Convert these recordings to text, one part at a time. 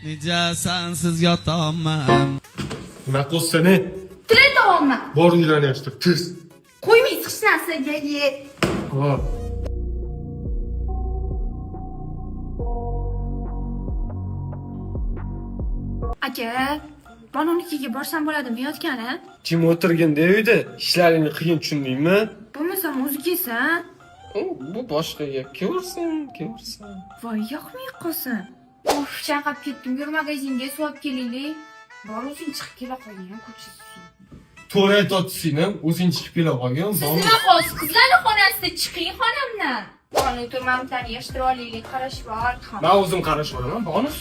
Necha sensiz yotaman. Nima qilsin? E? Til aytyapman. Bor uylarni yig'ishtir, tez. Qo'ymaysiz hech narsaga. Ye. Hop. Aka, Bonunikiga borsam bo'ladimi yotgani? Jim o'tirgin uyda, ishlaringni qiyin tushundingmi? Bo'lmasam o'zi kelsin. Bu boshqa gap. Ko'rsin, ko'rsin. Voy, yoqmay qolsin. Uf, chanqab ketdim. Yur magazinga suv olib kelaylik. Bor o'zing chiqib kela qolgin ko'cha suv. To'g'ri aytyapsizmi? O'zing chiqib kela qolgin. Siz nima qilasiz? Qizlarni xonasida chiqing xonamdan. Bonu turmamdan yig'ishtirib olaylik, qarashib ol. Men o'zim qarashib olaman, bonus.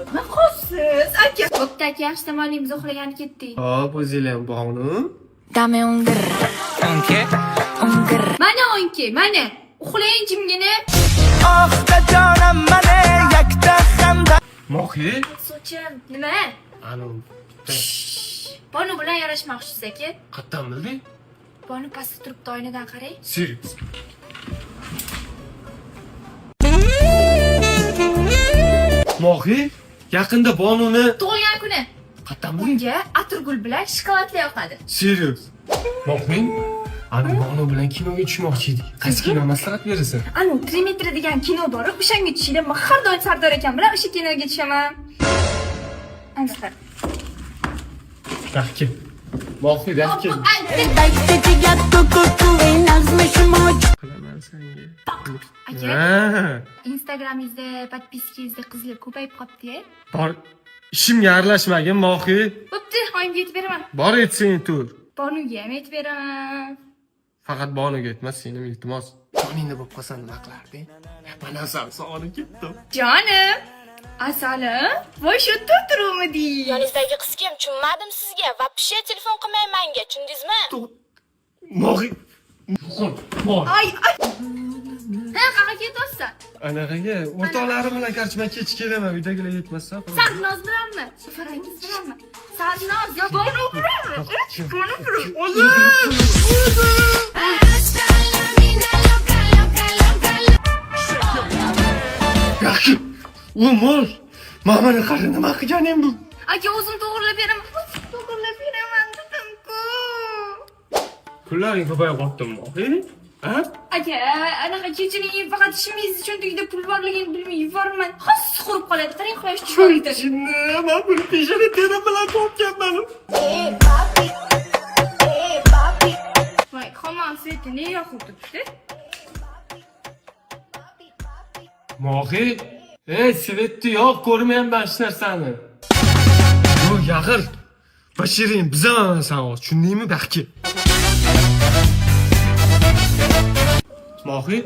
Nima qilasiz? Aka, bo'pti aka, yaxshi dam oling, biz uxlagani ketdik. Hop, o'zinglar ham bonu. Dame un grr. ¿Un qué? Un grr. Mana o'nki, mana. Uxlang jimgina. Mohi? Sochim, nima? Anu, Bonu bilan yarashmoqchisiz aka. qayerdan bilding? Bonu pastda turibdi, oynadan qarang. Serious. Mohi, yaqinda Bonuni Tug'ilgan kuni. qayerdan bilding? Unga atirgul bilan shokoladlar yoqadi. Serious. Mohi, ani Bonu bilan kinoga tushmoqchi edik. Qaysi kino maslahat berasan? Anu 3 metr degan kino bor, o'shanga tushinglar. Men har doim Sardor akam bilan o'sha kinoga tushaman. Ana qara. Rahki. Mohi, rahki. Qilaman senga. Aka, Ha, Instagramingizda podpiskangizda qizlar ko'payib qolibdi-ya. bor ishimga aralashmagin, Mohi. Bo'pti, oyimga aytib beraman. Bor aytsang tur. Bonuga ham aytib beraman. Faqat Bonuga aytma, senim iltimos. Joningda bo'lib qolsa nima qilarding? Man asal sog'inib ketdim. Jonim, asalim, voy shu yerda o'tiruvmiding? Yoningizdagi qiz kim? Tushunmadim sizga. Вообще telefon qilmang menga, tushundingizmi? Mohi. Yo'qol, bor. Ay, ay. Ha, qayerga ketyapsan? Anaqaga o'rtoqlarim bilan karchma kech kelaman, uydagilar yetmasa. Sarnoz bilanmi? Farangiz bilanmi? Sarnoz yo Bonu bilanmi? Bonu bilan. Yaxshi. U mol. Mamani qara nima qilganing bu? Aka, o'zim to'g'irlab beraman. O'zim to'g'irlab beraman dedim-ku. Pullaring ko'payib qolibdimi, Mohi? Ha? Aka, anaqa kechiring, faqat ishimingizni cho'ntagida pul borligini bilmay yuborman. Hozir qurib qoladi. Qarang, quyosh tushib ketdi. Man buni peshona terim bilan topganman. Voy, xomon sveti ne yoqib turibdi? Mohi, ey, svetni yo'q, ko'rmayapman hech narsani. Bu yag'ir. Bashiring, bizaman san hozir, tushundingmi, baxki? Mohi,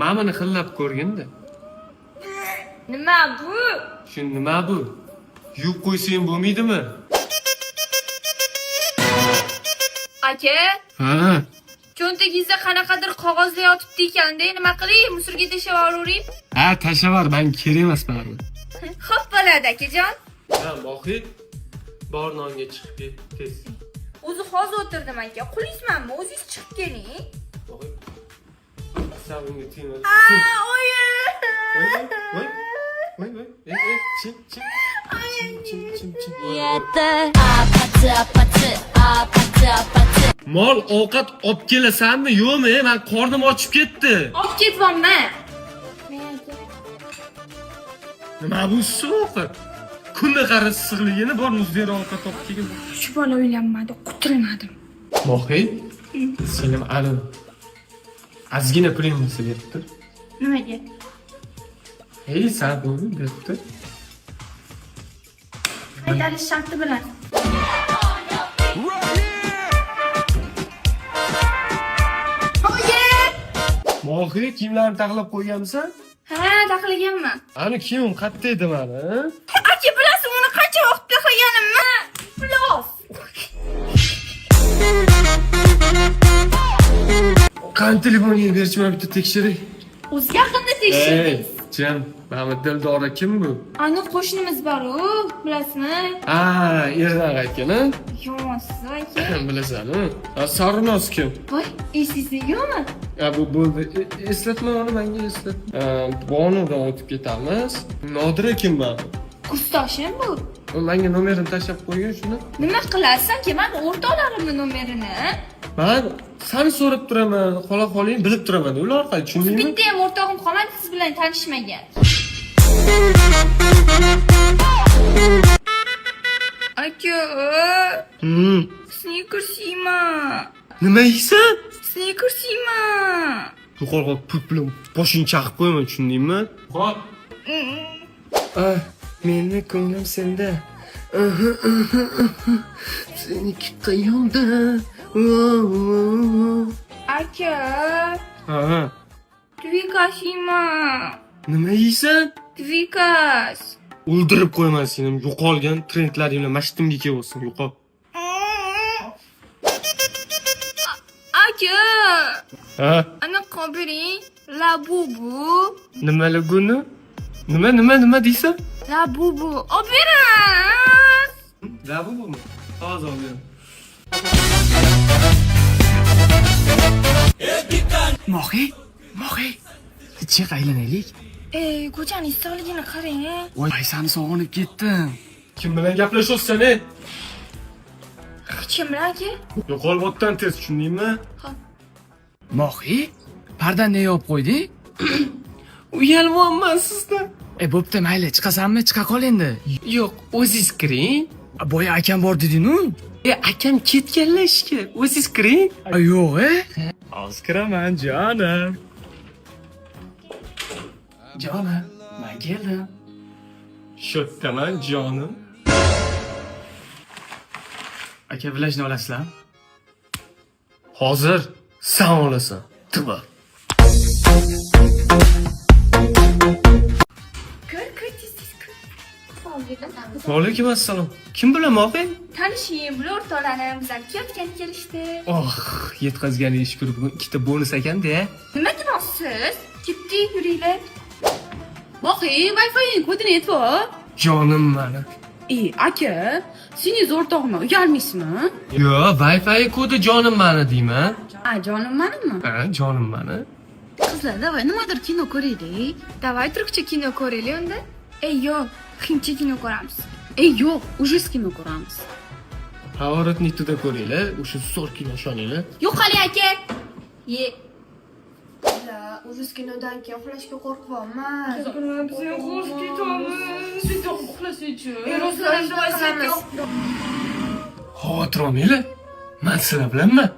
mana buni xillab ko'rgin-da. Nima bu? Shu nima bu? Yuvib qo'ysang bo'lmaydimi? Aka, Ha. cho'ntagingizda qanaqadir qog'ozlar yotibdi ekanda, nima qilay? Musorga tashlab yuboravering. Ha, tashlaver, menga kerak emas baribir. Xo'p bo'ladi, akajon. Ha, Mohi, bor nonga chiqib ket, tez. O'zi hozir o'tirdim aka. Quliysmanmi? O'zingiz chiqib keling. Mohi, sabunga tegma. A, oyi. Voy, voy, voy, voy, ey, ey, chin, chin, chin, chin, chin, chin. Voy, voy. Mol ovqat olib kelasanmi, yo'qmi? Men qornim ochib ketdi. Olib ketyapman. Nima bu issiq ovqat? Kunni qara issiqligini bor muzderu ovqat olib kelgin. Shu bola uylanmadi, qutulmadim. Mohi, senim ani ozgina puling bo'lsa berib tur. Nimaga? Ey, san pulni berib tur. Qaytarish sharti bilan. Oyi! Mohi, kiyimlarimni taxlab qo'yganmisan? Ha, taxlaganman. Ani kiyimim qayerda edi mani? Aka, bilasiz uni qancha vaqt taxlaganimni? Plos. Qani telefoningni berchi, man bitta tekshiray. O'zi yaqinda tekshirdingiz. Jim, mana Dildora kim bu? Ani qo'shnimiz bor-u, bilasizmi? Ha, erdan qaytgan, a? Yomonsiz aka. Bilasan-u. Sarvinoz kim? Voy, esingizda yo'qmi? Ya bu bo'ldi. Eslatma uni menga eslat. Bonudan o'tib ketamiz. Nodira kim mana? Kursdoshim bu. U menga nomerini tashlab qo'ygan shuni. Nima qilasiz aka? Men o'rtoqlarimni nomerini. Man sani so'rab turaman, xola xoling bilib turaman. Ular orqali tushundingmi? Bitta ham o'rtog'im qolmadi siz bilan tanishmagan. Aka, Snickers yeyman. Nima yeysan? Snickers yeyman. Yuqorga pul bilan boshingni chaqib qo'yaman, tushundingmi? Xo'p. Ah, meni ko'nglim senda. Seniki qayonda? Aka, Ha, Twikas yeyman. nima yeysan? Twikas. O'ldirib qo'yaman seni. Yo'qolgan trendlaring bilan mashtimga kelyapsan, yo'qol. Aka, Ha, anaqa olib bering. Labubu. nimaligini? Nima, nima, nima deysan? Labubu. Olib bering. Labu bu. Hozir olib beraman. Mohi, Mohi. Chiq aylanaylik. Ey, ko'chani issiqligini qarang. Voy, seni sog'inib ketdim. Kim bilan gaplashyapsan, ey? Hech kim bilan aka. Yo'qol botdan tez, tushundingmi? Mohi, pardani nega yopib qo'yding? Uyalmayapman sizdan. E, bo'pti, mayli, chiqasanmi? Chiqa qol endi. Yo'q, o'zingiz kiring. Boya akam bor deding-u. E, akam ketganlar ishga. O'zingiz kiring. A, yo'q, e. Hozir kiraman, jonim. Jonim, men keldim. Shu yerdaman, jonim. Aka, vlajni olasizlarmi? Hozir san olasan. Tiba. Kir, kir, tez tez kir. Va alaykum assalom. Kim bilan Mohi? Tanishing, bular o'rtoqlarim, bizlar kiyotgan kelishdi. Oh, yetkazganiga shukur, bugun ikkita bonus ekanda. Nima demoqchisiz? Ketdik, yuringlar. Mohi, Wi-Fi'ning kodini aytib. Jonim mani. Ey, aka, seningiz o'rtog'imni uyalmaysizmi? Yo'q, Wi-Fi kodi jonim mani deyman. A, jonim manimi? Ha, jonim mani. Qizlar, давай nimadir kino ko'raylik. Давай turkcha kino ko'raylik unda. Ey, yo'q, hindcha kino ko'ramiz. Ey, yo'q, ужас kino ko'ramiz. Поворот не туда ko'ringlar, o'sha zo'r kino, ishoninglar. Yo'qoling aka. Ye. Ужас kinodan keyin uxlashga qo'rqyapman. Biz ham qo'rqib ketamiz. Siz uxlasangchi. Qilamiz. Xavotir olmanglar. Man sizlar bilanman.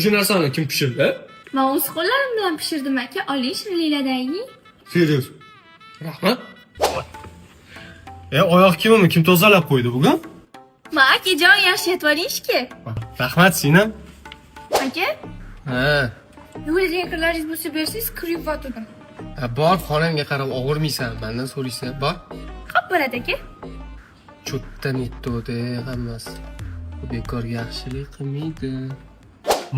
Shu narsani kim pishirdi? Men o'z qo'llarim bilan pishirdim aka. Oling shirinliklardan yeng. Serios. Rahmat. E, oyoq kiyimimni kim tozalab qo'ydi bugun? Ma akajon, yaxshi yetib oling ishga. Rahmat, singlim. Aka, Ha. yuviladigan kirlaringiz bo'lsa bersangiz, kir yuvib. Ha, bor, xonamga qarab og'irmaysan, mendan so'raysan. Bor. Qop bo'ladi aka. Cho'tdan yetdi hammasi. Bu bekorga yaxshilik qilmaydi.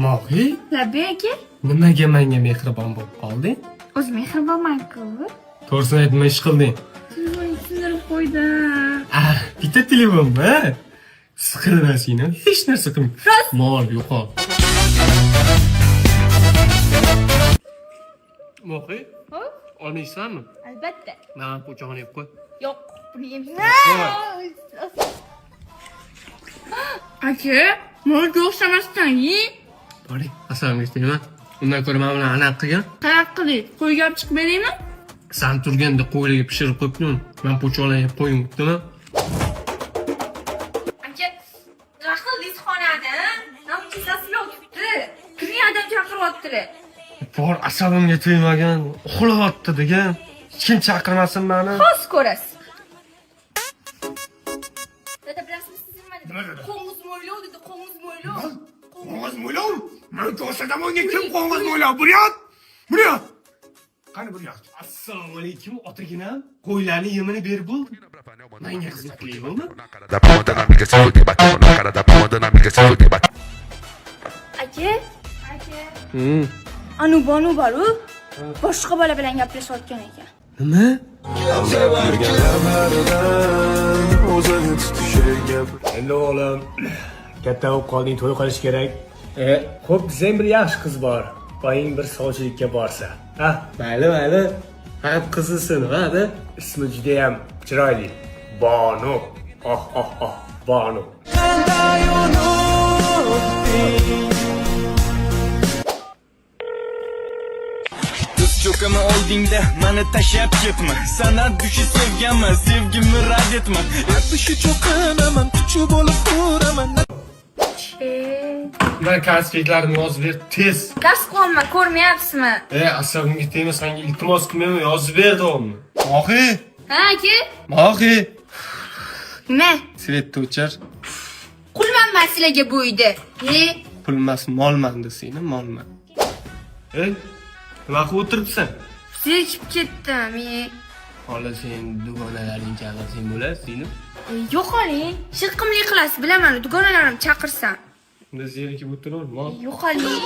Mohi, Labbay aka. nimaga menga mehribon bo'lib qolding? O'zi mehribonman-ku. To'g'risini ayt, nima ish qilding? Telefoningni sindirib qo'ydim. Ah, bitta telefonmi? Siqilma seni, hech narsa qilma. Mol yo'qol. Mohi? Olmaysanmi? Albatta. Mana po'chog'ini yeb qo'y. Yo'q, buni yemayman. Aka, molga o'xshamasdan yeng. Boring, asalimga tegma. Undan ko'ra mana bilan anaqa qilgin. Qanaqa qilay? Qo'yga olib chiqib beraymi? San turganda qo'ylarga pishirib qo'yibdim. Men po'choqlarni yeb qo'ying debdimi? Aka, nima qildingiz xonani? Nam kesasi yotibdi. Turing, adam chaqiryaptilar. Bor, asabimga tegmagan, uxlayapti degan. Hech kim chaqirmasin mani. Hozir ko'rasiz. Dada, bilasizmi siz nima dedi? Qo'ng'iz mo'ylov dedi, qo'ng'iz mo'ylov. Qo'ng'iz mo'ylov? Man ko'rsataman unga kim qo'ng'iz mo'ylov. Buryot! Buryot! Qani Buryot? Assalomu alaykum, otaginam. Qo'ylarni yemini berib bo'ldi. Menga xizmat qilayvermi? Na cara da palma da amiga se fuder, batendo na cara da palma da amiga se fuder, batendo. Aka, aka. Anu Bonu boru boshqa bola bilan gaplashayotgan ekan. Nima? Endi o'g'lim, katta bo'lib qolding, to'y qilish kerak. E, xo'p, desang bir yaxshi qiz bor. Oying bir sovchilikka borsa. Ha, Mayli, mayli. Faqat qizisi nima-da? Ismi judayam chiroyli. Bonu. Oh, oh, oh, Bonu. Tiz cho'kama oldingda, mani tashlab ketma. San'at dushi sevganman, sevgimni rad etma. Apishi cho'qinaman, kuchi bo'lib turaman. Man konspektlarimni yozib ber, tez. Dars qilyapman, ko'rmayapsizmi? E, asabimga tegma, senga iltimos qilmayman, yozib ber davomni. Mohi! Ha, aka? Mohi! Nima? Свет ni o'chir. Qulman man sizlarga bu uyda. E, Pul emas, molman desangni, molman. Ey, nima qilib o'tiribsan? Zerikib ketdim. E. Xola, sen dugonalaring chaqirsang bo'ladi, singlim. E, yo'qoling. Shilqimlik qilasiz, bilaman, dugonalarim chaqirsam. Unda zerikib o'tiraver, mol. Yo'qoling.